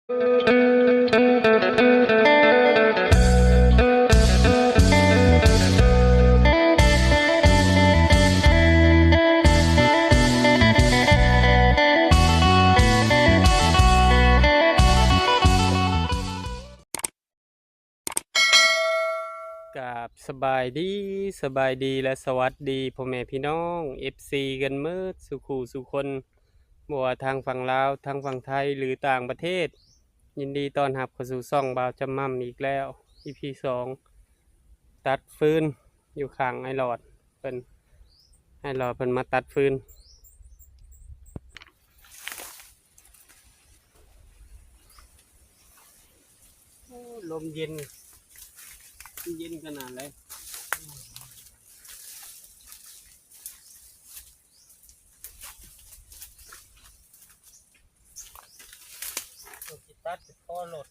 ກາບສະບາຍດີ, ສະບາຍດີ ແລະ ສະຫວັດດີພໍ່ແມ່ພີ່ນ້ອງ ເອັຟຊີ ກັນເໝິດສູ່ຄູ່ສູ່ຄົນ, ບໍ່ວ່າທາງຝັ່ງລາວ, ທາງຝັ່ງໄທ ຫຼື ຕ່າງປະເທດ. ຍິນດີຕ້ອນຮັບເຂົ້າສູ່ຊ່ອງບ່າວຈຳມ່ຳອີກແລ້ວ ອີພີສອງ ຕັດຟືນຢູ່ຂ້າງອ້າຍຫຼອດເພິ່ນ, ອ້າຍຫຼອດເພິ່ນມາຕັດຟືນ. ໂອ້ ລົມເຢັນ ເຢັນຂະໜາດໃດ. ໂຕຊິຕັດຊິພໍລົດ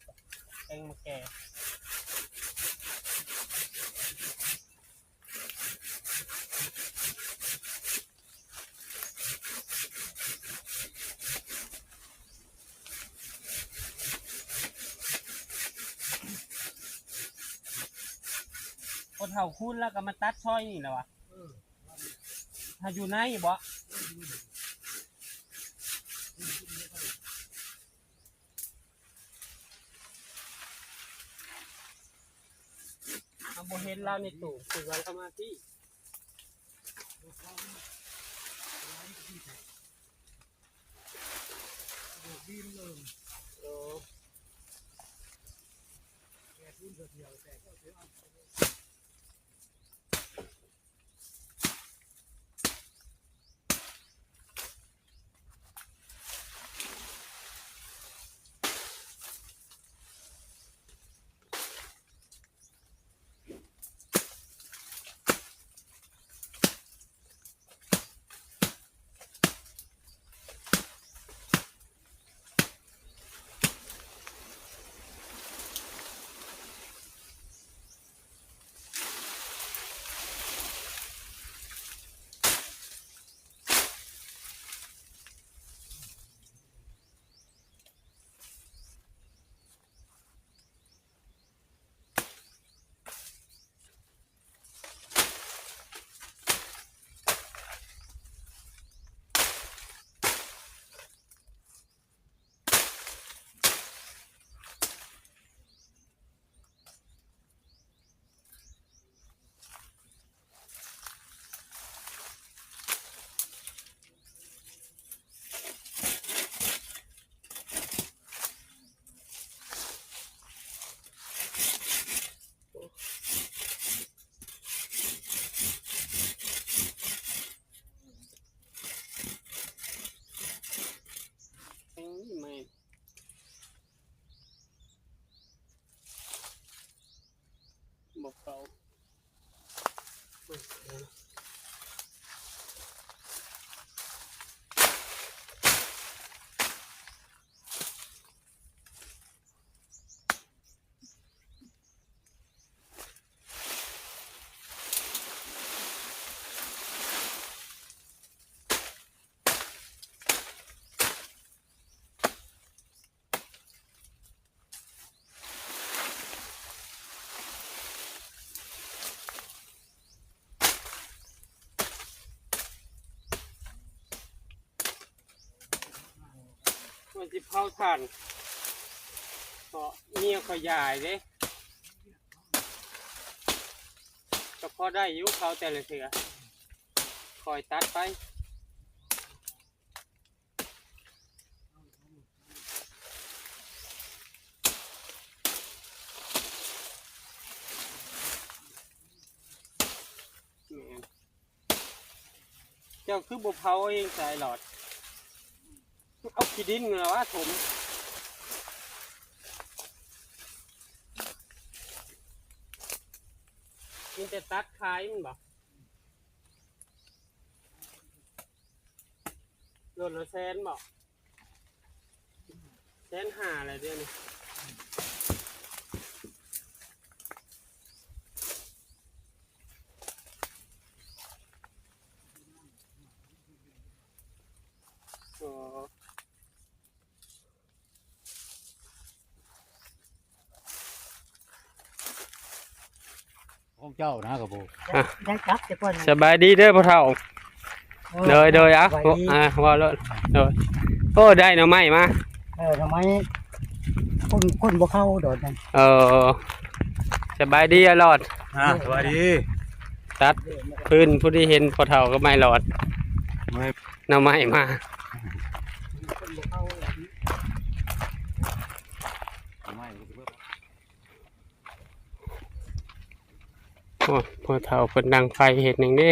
ແຕ່ງມາແກ່. ຄົນເຖົ້າຄູນລາວກໍມາຕັດຊອຍນີ້ແຫຼະວະ. ເອີ ຖ້າຢູ່ໃນບໍ? ເຮົາບໍ່ເຫັນລາວໃນຕູ້ ຄືວ່າລາວມາພີ້. ໂອ້. ບໍ່ເຂົ້າ. ວ່າຊິເຜົາຖ່ານ ເພາະເມຍຂ້ອຍຢາກເດ້ ກໍພໍໄດ້ຢູ່ ເຜົາແຕ່ລະເທື່ອ ຄ່ອຍຕັດໄປ. ແມ່ນ. ເຈົ້າຄືບໍ່ເຜົາເອງຊະ ອ້າຍຫຼອດ? ເອົາຂີ້ດິນຫັ້ນລະຫວາຖົມ. ມີແຕ່ຕັດຂາຍມັນບໍ? ໂລລະແສນບໍ? ແສນຫ້າແລ້ວດຽວນີ້. ໂອ້. ຂອງເຈົ້ານະກໍບໍ່ ອ່ະ ໄດ້ຈັບແຕ່ກ່ອນ ສະບາຍດີເດີພໍ່ເຖົ້າ. ເອີ ໂດຍ ໂດຍ ອ່ະ ສະບາຍດີ ອ່ະ ເວົ້າໂລດ ໂດຍ. ໂອ້ ໄດ້ໜໍ່ໄມ້ມາ ເອີ ໜໍ່ໄມ້ ຄົນ ຄົນບໍ່ເຂົ້າດອກນັ້ນ. ເອີ ສະບາຍດີອ້າຍຫຼອດ. ອ່າ ສະບາຍດີ. ຕັດຟືນ ພໍດີເຫັນພໍ່ເຖົ້າກັບອ້າຍຫຼອດ ໜໍ່ໄມ້ມາ. ໂອ້ຍ ພໍ່ເຖົ້າເພິ່ນດັງໄຟເຮັດຫຍັງເດ້?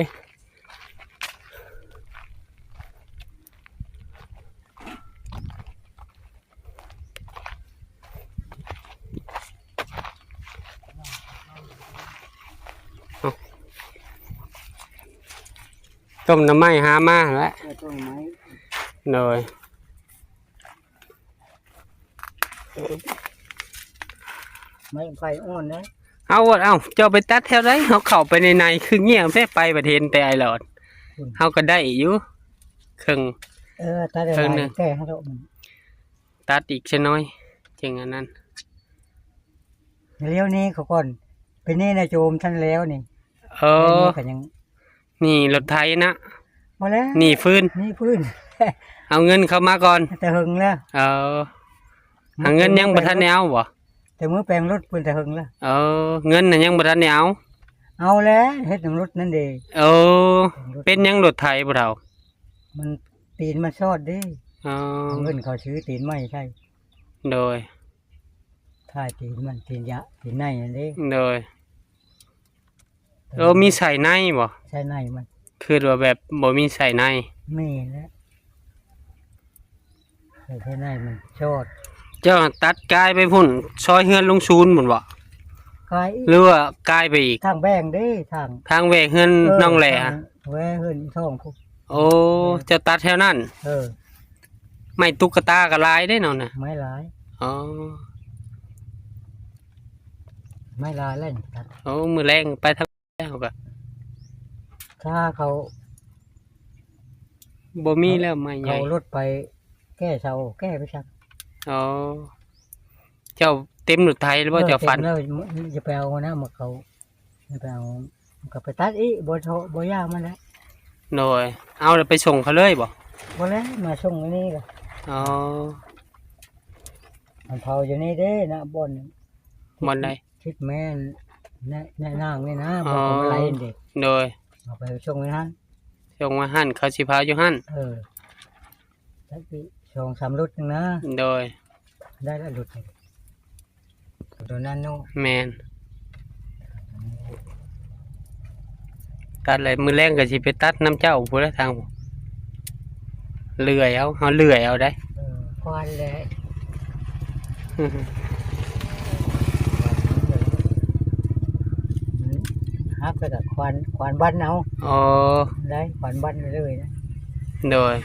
ຕົ້ມໜໍ່ໄມ້ຫາມາແຫຼະ. ເອີ ຕົ້ມໜໍ່ໄມ້ ໂດຍ. ໄມ້ໄຜ່ອ່ອນເດ້. ເອົາ ເອົາ ເຈົ້າໄປຕັດແຖວໃດ? ເຮົາເຂົ້າໄປໃນໃນ ຄືງຽບແທ້ ໄປບັດເຫັນແຕ່ອ້າຍຫຼອດ. ພຸ້ນ ເຮົາກໍໄດ້ຢູ່ເຄິ່ງ. ເອີ ຕັດໄດ້ຫຼາຍ ແກ່ໃຫ້ດອກ. ຕັດອີກຊະໜ້ອຍ ຈຶ່ງອັນນັ້ນ. ແລ້ວນີ້ເຂົາກ່ອນ ເປັນໜີ້ນາໂຈມທັນແລ້ວນີ້. ເອີ ແລ້ວນີ້ກໍຍັງ ໜີ້ລົດໄຖນະ. ບໍ່ແລ້ວ ໜີ້ຟືນ ໜີ້ຟືນ ເອົາເງິນເຂົ້າມາກ່ອນ ແຕ່ເຫິງແລ້ວ. ເອີ ຫາເງິນຍັງບໍ່ທັນໄດ້ເອົາບໍ? ແຕ່ມື້ແປງລົດເພິ່ນແຕ່ເຫິງແລ້ວ. ເອີ ເງິນນະຍັງບໍ່ທັນໄດ້ເອົາ. ເອົາແລ້ວ ເຮັດນຳລົດນັ້ນເດ້. ເອີ ເປັນຫຍັງລົດໄຖພໍ່ເຖົ້າ? ມັນ ຕີນມັນຊອດເດ້. ອໍ ເອົາເງິນເຂົາຊື້ຕີນໃໝ່ໃສ່. ໂດຍ. ຂາຍຕີນມັນ ຕີນຢະ ຕີນໃນນັ້ນເດ້. ໂດຍ. ເອີ ມີໄສ້ໃນບໍ? ໄສ້ໃນມັນ ຄືວ່າແບບບໍ່ມີໄສ້ໃນ. ແມ່ນແຫຼະ ໄສ້ໃນມັນຊອດ. ເຈົ້າຕັດກາຍໄປພຸ້ນ ຊອຍເຮືອນລຸງສູນພຸ້ນບໍ? ກາຍອີກ ຫຼືວ່າກາຍໄປອີກ? ທາງແບ່ງເດ້ ທາງ ທາງແຫວກເຮືອນ ເອີ ນ້ອງແຫຼ. ທາງແຫວກເຮືອນອີ່ທ້ອງພຸ້ນ. ໂອ້ ເອີ ເຈົ້າຕັດແຖວນັ້ນ. ເອີ ໄມ້ຕຸກກະຕາກໍຫຼາຍເດ້ເນາະນະ. ໄມ້ຫຼາຍ. ອໍ ໄມ້ຫຼາຍແລ້ວນີ້ຕັດ. ໂອ້ ມື້ແລງໄປທາງໃດເຮົາກໍ ຖ້າເຂົາ ບໍ່ມີແລ້ວໄມ້ໃຫຍ່ ເຂົາລົດໄປແກ່ເສົາ ແກ່ໄປຊັ້ນ. ອໍ ເຈົ້າເຕັມລົດໄຖແລ້ວບໍ່? ເອີ ເຈົ້າຝັນ ເຕັມແລ້ວ ຢ່າໄປເອົານະ ມາເຂົາ ໄປເອົາ ມັນກໍໄປຕັດອີກ ບໍ່ເທາະບໍ່ຢາມັນແຫຼະ. ໂດຍ. ເອົາແລ້ວໄປສົ່ງເຂົາເລີຍບໍ່? ບໍ່ແລ້ວ ມາສົ່ງຢູ່ນີ້ລະ. ອໍ ມັນເຜົາຢູ່ນີ້ເດ້ນະ ບ່ອນ ບ່ອນໃດ? ທິດແມ່ນ ແນະ ແນະນາງນີ້ນະ. ອໍ ບ່ອນເຂົາມາໄລ່ເດ້. ໂດຍ. ເອົາໄປສົ່ງໄວ້ຫັ້ນ ສົ່ງໄວ້ຫັ້ນ ເຂົາຊິເຜົາຢູ່ຫັ້ນ. ເອີ ຈັກອີກສອງສາມລົດໜຶ່ງນະ. ໂດຍ. ໄດ້ລະລົດນີ້ ໂຕນັ້ນເນາະ. ແມ່ນ. ຕັດແລ້ວ ມື້ແລງກໍຊິໄປຕັດນຳເຈົ້າພຸ້ນແຫຼະ ທາງເລື່ອຍເອົາ ເຮົາເລື່ອຍເອົາໄດ໋. ເອີ ຄວານແຫຼະ ຫັກແລ້ວກໍຄວານ ຄວານບັ້ນເອົາ. ອໍ ໄດ້ ຄວານບັ້ນເລີຍນະ. ໂດຍ.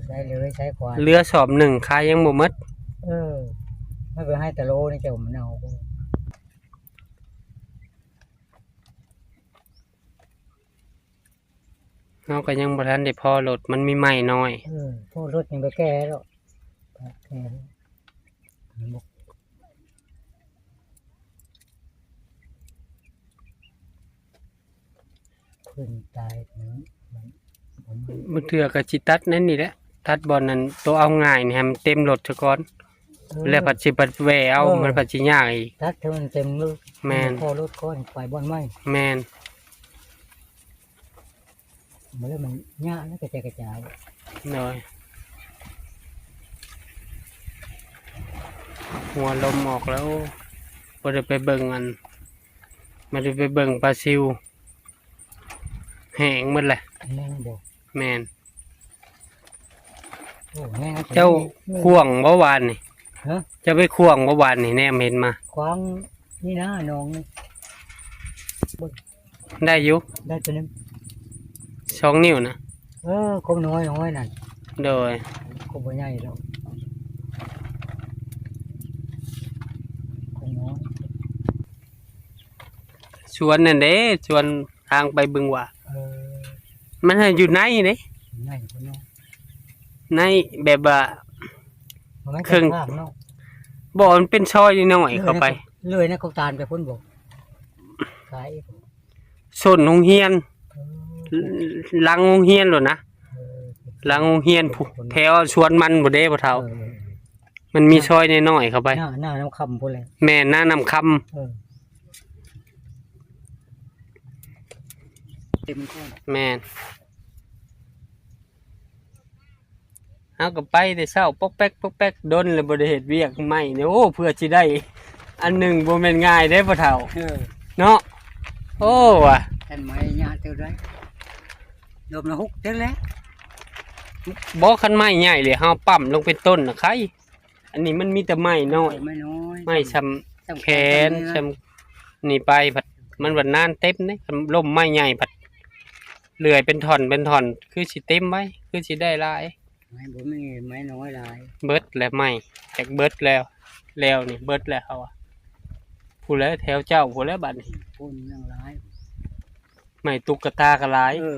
ໃຊ້ເລີຍ ໃຊ້ຄວານ. ເຫຼືອສອບໜຶ່ງຂາຍຍັງບໍ່ໝົດ. ເອີ ມັນໄປໃຫ້ຕະໂລນີ້ ເຈົ້າມັນເອົາ. ເຮົາກໍຍັງບໍ່ທັນໄດ້ພໍລົດ ມັນມີໄມ້ນ້ອຍ. ເອີ ພໍລົດຍັງໄປແກ່ດອກ ແກ່ ເພິ່ນຕາຍ ມັນ ມັນ ບາງເທື່ອກໍຊິຕັດນັ້ນນີ້ແຫຼະ ຕັດບ່ອນນັ້ນ ໂຕເອົາງ່າຍນີ້ ໃຫ້ມັນເຕັມລົດຊະກ່ອນ. ເອີ ແລ້ວພັດຊິໄປແວ່ເອົາ ເອີ ມັນພັດຊິຍາກອີກ. ຕັດໃຫ້ມັນເຕັມລົດ. ແມ່ນ. ພໍລົດກ່ອນ ໄປບ່ອນໃໝ່. ແມ່ນ. ບໍ່ແລ້ວມັນຍາກນະ ກະແຈກະຈາຍ. ໂດຍ. ຫົວລົມອອກແລ້ວ ບໍ່ໄດ້ໄປເບິ່ງອັນ ບໍ່ໄດ້ໄປເບິ່ງປາຊິວ ແຫ້ງໝົດແຫຼະ. ແຫ້ງບໍ່? ແມ່ນ. ໂອ້ ແຫ້ງ. ເຈົ້າຂວາງບໍ່ວານນີ້? ຮະ? ເຈົ້າໄປຂວາງບໍ່ວານນີ້ ແນມເຫັນມາ? ຂວາງນີ້ນະ ໜອງນີ້. ໄດ້ຢູ່ ໄດ້ຕົວໜຶ່ງ ສອງນິ້ວນະ. ເອີ ກົບນ້ອຍໆນັ້ນ. ໂດຍ. ກົບບໍ່ໃຫຍ່ດອກ ກົບນ້ອຍ. ສວນນັ້ນເດ້ ສວນທາງໄປບຶງຫວ້າ. ເອີ ມັນໃຫ້ຢູ່ໃນເດ້ ໃນພຸ້ນເນາະ ໃນແບບວ່າ ມັນເຄິ່ງທາງເນາະ. ບໍ່ ມັນເປັນຊອຍນ້ອຍໆເຂົ້າໄປ ເລີຍໃນກົກຕານໄປພຸ້ນບໍ່? ຂາຍ ໂຊນໂຮງຮຽນ ເອີ ຫຼັງໂຮງຮຽນໂລດນະ. ເອີ ຫຼັງໂຮງຮຽນພຸ້ນ ແຖວສວນມັນພຸ້ນເດ້ພໍ່ເຖົ້າ. ເອີ ມັນມີຊອຍນ້ອຍໆເຂົ້າໄປ ໜ້າ ໜ້ານ້ຳຄຳພຸ້ນແຫຼະ. ແມ່ນ ໜ້ານ້ຳຄຳ. ເອີ ເຕັມ ແມ່ນ. ເຮົາກໍໄປແຕ່ເຊົ້າ ປອກແປັກປອກແປັກ ດົນແລ້ວບໍ່ໄດ້ເຮັດວຽກ. ໄມ້ນີ້ ໂອ້ ເພື່ອຊິໄດ້ອັນໜຶ່ງບໍ່ແມ່ນງ່າຍເດ້ພໍ່ເຖົ້າ. ເອີ ເນາະ. ໂອ້ ວ່າ ຄັນໄມ້ຍາກເທົ່າໃດ ລົມລະຫົກເທື່ອແຫຼະ. ບໍ່ ຄັນໄມ້ໃຫຍ່ເລີຍ ເຮົາປ້ຳລົງເປັນຕົ້ນນະໄຄ. ອັນນີ້ມັນມີແຕ່ໄມ້ນ້ອຍ ໄມ້ນ້ອຍ ໄມ້ຊ່ຳ ຊ່ຳແຂນ ແຂນ ຊ່ຳນີ້ໄປ ພັດມັນບັດນານເຕັມເດ້. ຄັນລົ້ມໄມ້ໃຫຍ່ພັດເລື່ອຍເປັນທ່ອນເປັນທ່ອນ ຄືຊິເຕັມໄວ ຄືຊິໄດ້ຫຼາຍ. ໄມ້ບໍ່ມີ ໄມ້ນ້ອຍຫຼາຍ ເບິດແລ້ວໄມ້ ຈັກເບິດແລ້ວ ແລ້ວນີ້ເບິດແລ້ວເຮົາວ່າ. ຜູ້ແລະແຖວເຈົ້າຜູ້ແລະບັດນີ້ ຄົນຍັງຫຼາຍ ໄມ້ຕຸກກະຕາກໍຫຼາຍ. ເອີ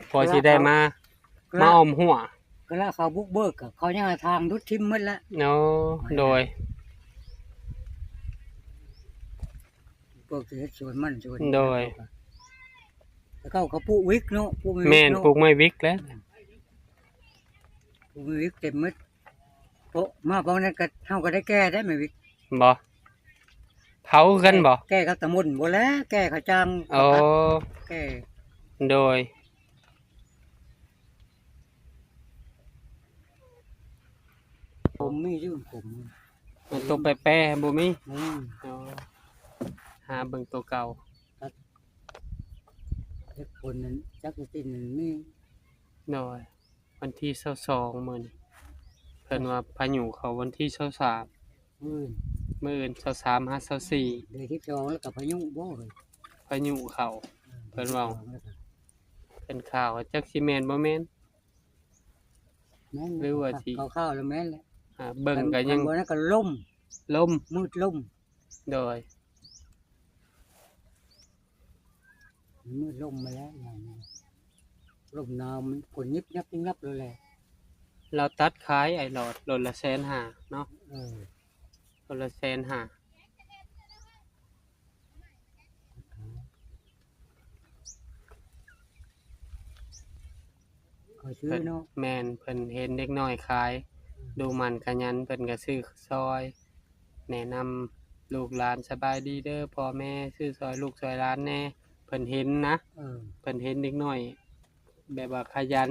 ພໍຊິໄດ້ມາ ມາອ້ອມຮົ້ວ ກໍລະເຂົາບຸກເບີກ ກໍເຂົາຍັງຫາທາງດຸດຖິ້ມໝົດລະ. ໂອ້ ໂດຍ ພວກທີ່ເຮັດສວນມັນສວນ ໂດຍ ແຕ່ເຂົາກໍປູກວິກເນາະ ປູກໄມ້ວິກເນາະ. ແມ່ນ ປູກໄມ້ວິກແຫຼະ ປູກໄມ້ວິກເຕັມໝົດ. ເພາະມາປານນັ້ນກໍ ເຮົາກໍໄດ້ແກ່ໄດ້ໄມ້ວິກ. ບໍ່ ເຜົາຄືກັນບໍ່? ແກ່ ແກ່ກັບຕາໝຸ່ນບໍ່ແລະ ແກ່ເຂົາຈ້າງ. ອໍ ແກ່ ໂດຍ. ຜົມມີຢູ່ ຜົມ ມັນຕົກແປໆ ບໍ່ມີ. ອືມ ອໍ ຫາເບິ່ງໂຕເກົ່າ ຈັກຄົນນັ້ນ ຈັກຊິຕິນນັ້ນມີ. ໂດຍ ວັນທີຊາວສອງ ມື້ນີ້ ເພິ່ນວ່າພາຍຸເຂົ້າວັນທີຊາວສາມ ມື້ອື່ນ ມື້ອື່ນ ຊາວສາມຫາຊາວສີ່ ເດືອນສິບສອງ ແລ້ວກໍພາຍຸບໍ່ເອີຍ ພາຍຸເຂົ້າ ເອີ ເພິ່ນເວົ້າ ເປັນຂ່າວ ຈັກຊິແມ່ນບໍ່ແມ່ນ ແມ່ນ ຫຼືວ່າຊິ ຂ່າວໆ ແລ້ວແມ່ນແຫຼະ. ຫາເບິ່ງກໍຍັງ ຄັນບໍ່ນັ້ນກໍລົມ ລົມ ມືດລົມ. ໂດຍ ມັນລົມມາແລ້ວ ລົມໜາວ ມັນຝົນຍິບຍັບຍິບຍັບໂລດແຫຼະ. ລາວຕັດຂາຍອ້າຍຫຼອດ ໂລດລະແສນຫ້າເນາະ. ເອີ ໂລດລະແສນຫ້າ ຂ້ອຍຊື້ເນາະ. ແມ່ນ ເພິ່ນເຫັນເດັກນ້ອຍຂາຍ ອືມ ດຸໝັ່ນຂະຫຍັນ ເພິ່ນກໍຊື້ຊ່ອຍ ແນະນຳລູກຫຼານ. ສະບາຍດີເດີພໍ່ແມ່ ຊື້ຊ່ອຍລູກຊ່ອຍຫຼານແດ່. ເພິ່ນເຫັນນະ ເອີ ເພິ່ນເຫັນເດັກນ້ອຍແບບວ່າຂະຫຍັນ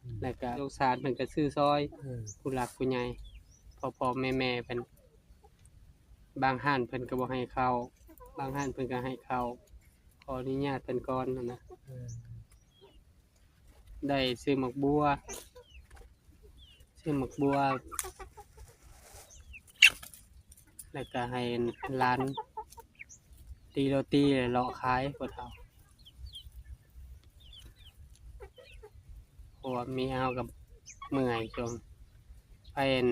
ອືມ ແລ້ວກໍສົງສານ ເພິ່ນກໍຊື້ຊ່ອຍ ເອີ ຜູ້ຫຼັກຜູ້ໃຫຍ່ ພໍ່ໆແມ່ໆເພິ່ນ. ບາງຮ້ານເພິ່ນກໍບໍ່ໃຫ້ເຂົ້າ ບາງຮ້ານເພິ່ນກໍໃຫ້ເຂົ້າ ຂໍອະນຸຍາດເພິ່ນກ່ອນຫັ້ນນະ. ເອີ ໄດ້ຊື້ໝາກບົວ ຊື້ໝາກບົວ ແລ້ວກໍໃຫ້ຫຼານຕີໂລຕີ ແລ້ວເລາະຂາຍ ພໍ່ເຖົ້າ. ເພາະວ່າເມຍເຮົາກໍເມື່ອຍ ຊ່ວງໄປອັນ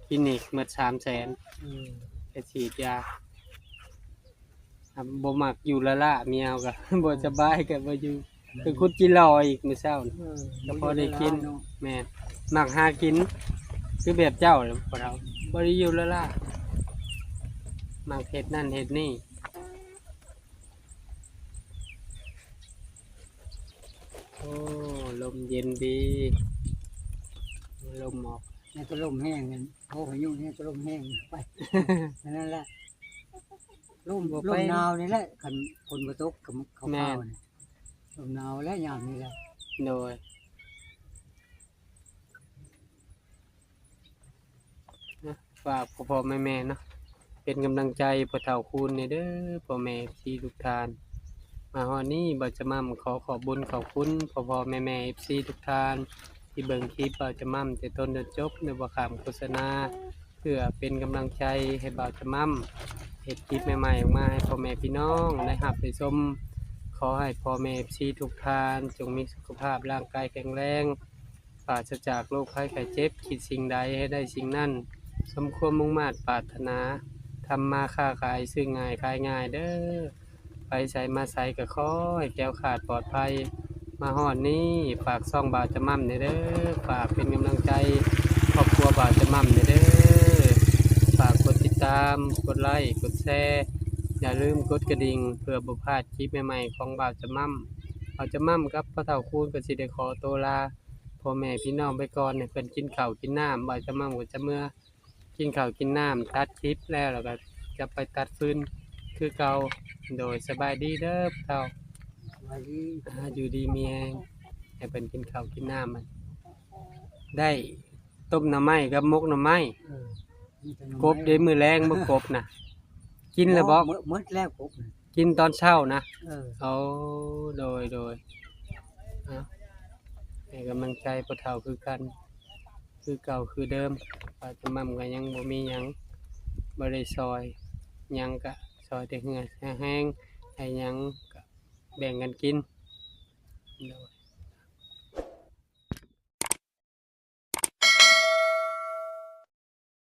ຄລີນິກໝົດສາມແສນ ອືມ ໄປສີດຢາ. ອ່າ ບໍ່ມັກຢູ່ລ້າໆ ເມຍເຮົາກໍບໍ່ສະບາຍ ກໍບໍ່ຢູ່ ອືມ ໄປຂຸດຈີ່ລໍອີກມື້ເຊົ້ານີ້ ເອີ ກໍພໍໄດ້ກິນ. ແມ່ນ ມັກຫາກິນຄືແບບເຈົ້າແຫຼະ ບໍ່ໄດ້ຢູ່ລ້າໆ ມັກເຮັດນັ້ນເຮັດນີ້. ໂອ້ ລົມເຢັນດີ ລົມອອກ ແຮງກໍລົມແຮງ ໂອ້ ພາຍຸແຮງກໍລົມແຮງໄປ ອັນນັ້ນແຫຼະ. ລົມ ລົມໜາວນີ້ແຫຼະ ຄັນຝົນບໍ່ຕົກກໍເຂົ້າ ແມ່ນ ໜາວແລ້ວຍາມນີ້ແຫຼະ. ໂດຍ ນະ ຝາກພໍ່ໆແມ່ໆເນາະ ເປັນກຳລັງໃຈພໍ່ເຖົ້າຄູນແດ່ເດີ ພໍ່ແມ່ເອັຟຊີທຸກທ່ານ. ມາຮອດນີ້ ບ່າວຈະໝ່ຳຂໍຂອບບຸນຂອບຄຸນພໍ່ໆແມ່ໆເອັຟຊີທຸກທ່ານ ທີ່ເບິ່ງຄລິບບ່າວຈະໝ່ຳແຕ່ຕົ້ນຈົນຈົບ ໂດຍບໍ່ຂ້າມໂຄສະນາ ເພື່ອເປັນກຳລັງໃຈໃຫ້ບ່າວຈະໝ່ຳເຮັດຄລິບໃໝ່ໆອອກມາໃຫ້ພໍ່ແມ່ພີ່ນ້ອງໄດ້ຮັບໄດ້ຊົມ. ຂໍໃຫ້ພໍ່ແມ່ເອັຟຊີທຸກທ່ານ ຈົ່ງມີສຸຂະພາບຮ່າງກາຍແຂງແຮງ ປາສະຈາກໂລກໄພໄຂ້ເຈັບ, ຄິດສິ່ງໃດໃຫ້ໄດ້ສິ່ງນັ້ນ ສົມຄວາມມຸ່ງມາດປາດຖະໜາ, ທຳມາຄ້າຂາຍ ຊື້ງ່າຍຂາຍງ່າຍເດີ້, ໄປໃສມາໃສກໍຂໍໃຫ້ແຄ້ວຄາດປອດໄພ. ມາຮອດນີ້ ຝາກຊ່ອງບ່າວຈະໝ່ຳແດ່ເດີ້, ຝາກເປັນກຳລັງໃຈຄອບຄົວ ບ່າວຈະໝ່ຳແດ່ເດີ. ຝາກກົດຕິດຕາມ, ກົດໄລ, ກົດແຊ, ຢ່າລືມກົດກະດິ່ງ ເພື່ອບໍ່ພາດຄລິບໃໝ່ໆຂອງບ່າວຈະໝ່ຳ. ບ່າວຈະໝ່ຳກັບພໍ່ເຖົ້າຄູນກໍຊິໄດ້ຂໍໂຕລາພໍ່ແມ່ພີ່ນ້ອງໄປກ່ອນ ໃຫ້ເພິ່ນກິນເຂົ້າກິນນ້ຳ. ບ່າວຈະໝ່ຳກໍຈະເມືອ ກິນເຂົ້າກິນນ້ຳ ຕັດຄລິບແລ້ວ ແລ້ວກໍຈະໄປຕັດຟືນຄືເກົ່າ. ໂດຍ ສະບາຍດີເດີພໍ່ເຖົ້າ. ສະບາຍດີ. ອ່າ ຢູ່ດີມີແຮງ ໃຫ້ເພິ່ນກິນເຂົ້າກິນນ້ຳ. ໄດ້ຕົ້ມໜໍ່ໄມ້ກັບໝົກໜໍ່ໄມ້. ເອີ ກົບເດ້ ມື້ແລງບໍ່ ກົບນະ ກິນແລ້ວບໍ່? ໝົດ ໝົດແລ້ວກົບນະ. ກິນຕອນເຊົ້ານະ. ເອີ ໂອ້ ໂດຍ ໂດຍ. ອ່ະ ໃຫ້ກຳລັງໃຈພໍ່ເຖົ້າຄືກັນ ຄືເກົ່າຄືເດີມ. ປ້າຈະໝ່ຳກໍຍັງບໍ່ມີຫຍັງ ບໍ່ໄດ້ຊ່ອຍຫຍັງ ກະຊ່ອຍແຕ່ເຫື່ອແຮງ ໃຫ້ຫຍັງກະແບ່ງກັນກິນ. ໂດຍ.